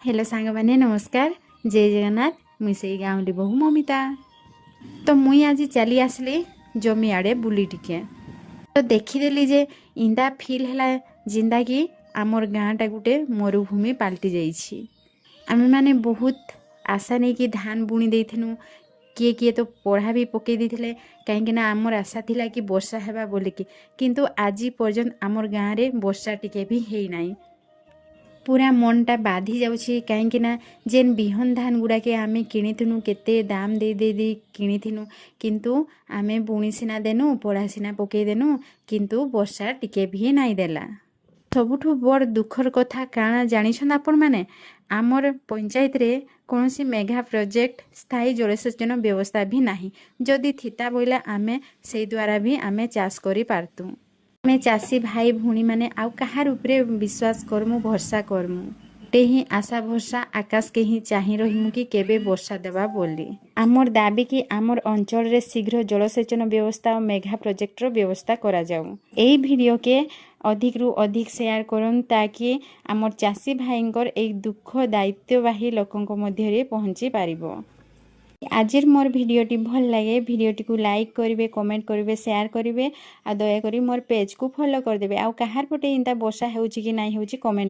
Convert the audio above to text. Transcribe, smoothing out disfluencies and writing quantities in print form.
Hello ସାଙ୍ଗମାନେ, ନମସ୍କାର, ଜୟ ଜଗନ୍ନାଥ। ମୁଇଁ ସେଇ ଗାଉଁଲି ବୋହୁ ମମିତା। ତ ମୁଇଁ ଆଜି ଚାଲି ଆସିଲି ଜମି ଆଡ଼େ ବୁଲି ଟିକେ। ତ ଦେଖିଦେଲି ଯେ ଇନ୍ଦା ଫିଲ୍ ହେଲା ଯେନ୍ତାକି ଆମର୍ ଗାଁଟା ଗୁଟେ ମରୁଭୂମି ପାଲଟି ଯାଇଛି। ଆମେମାନେ ବହୁତ ଆଶା ନେଇକି ଧାନ ବୁଣି ଦେଇଥିନୁ। କିଏ କିଏ ତ ପଢ଼ା ବି ପକେଇ ଦେଇଥିଲେ, କାହିଁକିନା ଆମର ଆଶା ଥିଲା କି ବର୍ଷା ହେବା ବୋଲିକି। କିନ୍ତୁ ଆଜି ପର୍ଯ୍ୟନ୍ତ ଆମର୍ ଗାଁରେ ବର୍ଷା ଟିକେ ବି ହେଇନାହିଁ। ପୁରା ମନଟା ବାଧି ଯାଉଛି, କାହିଁକିନା ଯେନ୍ ବିହନ ଧାନ ଗୁଡ଼ାକେ ଆମେ କିଣିଥିନୁ, କେତେ ଦାମ ଦେଇ ଦେଇ ଦେଇ କିଣିଥିନୁ, କିନ୍ତୁ ଆମେ ବୁଣି ସିନା ଦେନୁ, ପଢ଼ା ସିନା ପକେଇଦେନୁ, କିନ୍ତୁ ବର୍ଷା ଟିକେ ବି ନାଇଁ ଦେଲା। ସବୁଠୁ ବଡ଼ ଦୁଃଖର କଥା କାଣା ଜାଣିଛନ୍ ଆପଣମାନେ? ଆମର ପଞ୍ଚାୟତରେ କୌଣସି ମେଗା ପ୍ରୋଜେକ୍ଟ, ସ୍ଥାୟୀ ଜଳସେଚନ ବ୍ୟବସ୍ଥା ବି ନାହିଁ। ଯଦି ଥିତା ବୋଇଲେ ଆମେ ସେଇ ଦ୍ୱାରା ବି ଆମେ ଚାଷ କରିପାରତୁ। ଆମେ ଚାଷୀ ଭାଇ ଭଉଣୀମାନେ ଆଉ କାହାର ଉପରେ ବିଶ୍ୱାସ କରମୁ, ଭରସା କରମୁ? ଗୋଟେ ହିଁ ଆଶା ଭରସା, ଆକାଶକେ ହିଁ ଚାହିଁ ରହିମୁ କି କେବେ ବର୍ଷା ଦେବା ବୋଲି। ଆମର ଦାବି କି ଆମର ଅଞ୍ଚଳରେ ଶୀଘ୍ର ଜଳସେଚନ ବ୍ୟବସ୍ଥା ଓ ମେଗା ପ୍ରୋଜେକ୍ଟର ବ୍ୟବସ୍ଥା କରାଯାଉ। ଏଇ ଭିଡ଼ିଓକେ ଅଧିକରୁ ଅଧିକ ସେୟାର କରନ୍, ତାକି ଆମର ଚାଷୀ ଭାଇଙ୍କର ଏଇ ଦୁଃଖ ଦାୟିତ୍ୱବାହୀ ଲୋକଙ୍କ ମଧ୍ୟରେ ପହଞ୍ଚି ପାରିବ। ଆଜିର ମୋର ଭିଡ଼ିଓଟି ଭଲ ଲାଗେ, ଭିଡ଼ିଓଟିକୁ ଲାଇକ୍ କରିବେ, କମେଣ୍ଟ କରିବେ, ସେୟାର କରିବେ ଆଉ ଦୟାକରି ମୋର ପେଜ୍କୁ ଫଲୋ କରିଦେବେ। ଆଉ କାହାର ପଟେ ଏନ୍ତା ବର୍ଷା ହେଉଛି କି ନାଇଁ ହେଉଛି, କମେଣ୍ଟ